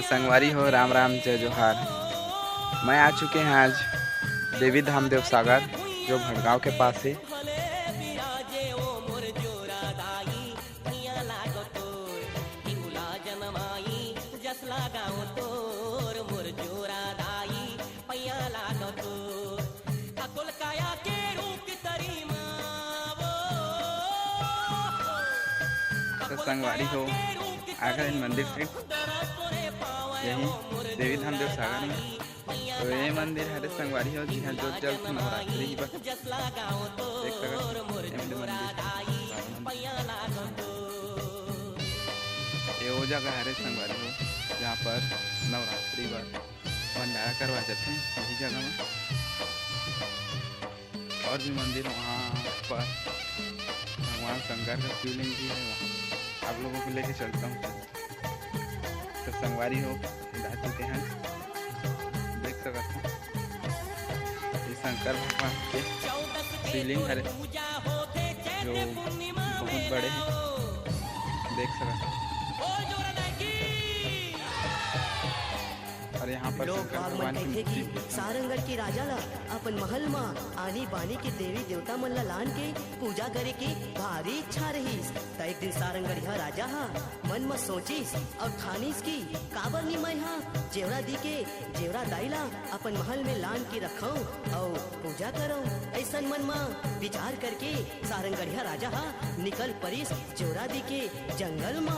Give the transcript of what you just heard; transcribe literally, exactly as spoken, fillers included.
संगवारी हो, राम राम, जय जोहार। मैं आ चुके हैं आज देवी धाम देवसागर, जो भड़गांव के पास है। तो संगवारी हो, आ गए मंदिर से, यही देवी धाम देवसागर में। तो ये मंदिर हरे संगवारी हो, जिहाँ जोत जलथे नवरात्रि ही बस। देख सकत हो, ये मेरे मंदिर, ये वो जगह हरे संगवारी हो, जहाँ पर नवरात्रि बर भंडारा करवा जाथे, यही जगह में। और भी मंदिर वहाँ पर भगवान शंकर का शिवलिंग भी है वहाँ। आप लोगों को लेके चलता हूँ। तो संगवारी हो, आ चुके हैं, देख सकत हो, ये शंकर भगवान के शिवलिंग हरे, जो बहुत बड़े हैं, देख सकत हो। और यहाँ पर लोग शंकर बाग मन भगवान की कहिथे कि मूर्ति भी है। सारंगढ़ के राजा ला अपन महल म आनी बानी के देवी देवता मन ला लान के पूजा करे के भारी इच्छा रहिस। त एक दिन सारंगढ़िया राजा ह मन म सोचिस अउ ठानिस कि काबर नी मैं ह जेवरा दी के जेवरा दाई ला अपन महल में लान के रखंव अउ पूजा करंव। अइसन मन म विचार करके सारंगढ़िया राजा ह निकल परिस जेवरा दी के जंगल म।